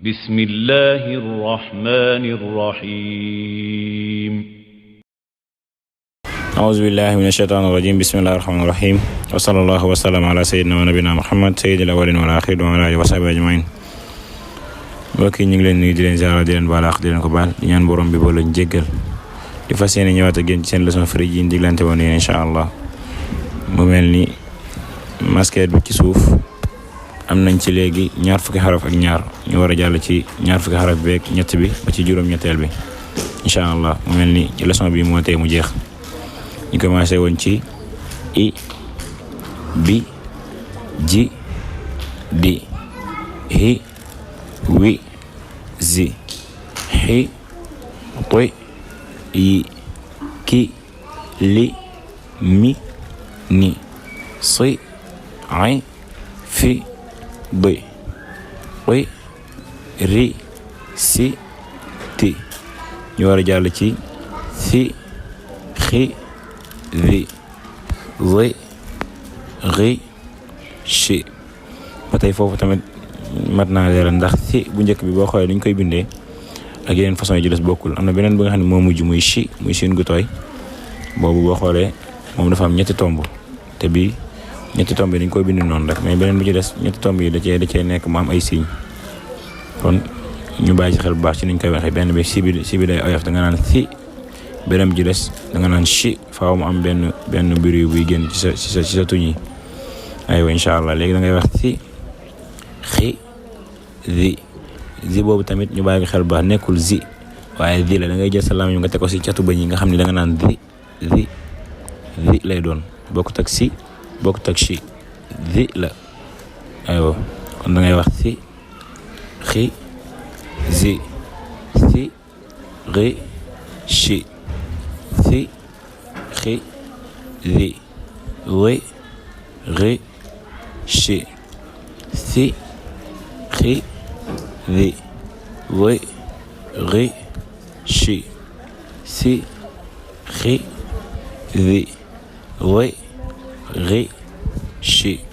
بسم الله الرحمن الرحيم أعوذ بالله من الشيطان الرجيم بسم الله الرحمن الرحيم وصلى الله وسلم على سيدنا ونبينا محمد سيد الأولين والآخرين وعلى آله وصحبه أجمعين. mbokk yi ñu ngi leen nuyu di leen ziara di leen baalaax di leen ko baal di ñaan borom bi boo leen jéggal di fas yéene ñëwaat ak yéen ci seen leçon free yi ñu diglante woon yéen incha allah. mu mel ni masquette bi ci suuf am nañ ci léegi ñaar fukki xaraf ak ñaar ñu war a jàll ci ñaar fukki xaraf beeg ñett bi ba ci juróom-ñetteel bi incha allah. mu mel ni ci leçon bi moo tey mu jeex. ñu commencé woon ci i bi ji di hi wi zi xi toy yi ki li mi ni si ay fi doy oy ri si ti ñu war a jàll ci si xi zi zi ri shi ba tey foofu tamit mat naa leeral ndax si bu njëkk bi boo xoolee dañ koy bindee ak yeneen façon yi ci des bokkul. am na beneen bi nga xam ne moo mujj muy shi muy siin gu tooy boobu boo xoolee moom dafa am ñetti tomb te bii ñetti tomb yi dañ koy bind noonu rek mais beneen bi ci des ñetti tomb yi da cee nekk mu am ay signes kon ñu bàyyi ci xel bu baax ci niñ koy waxee. benn bi si bi day oyof da nga naan si, beneen bi ci des da nga naan shi faaw mu am benn bruit buy génn ci sa tuñ yi. aywa incha allah léegi da ngay wax si xi zi boobu tamit ñu bàyyi xel bu baax nekkul zi waaye zi la da ngay jël sa làmmiñ nga teg ko si catu bëñ yi nga xam ne da nga naan zi lay doon bokkut ak si bokkut ak shi zi la. aywa kon da ngay wax si xi zi si ri shi si xi zi ri shi si xi zi ri shi si xi zi ri shi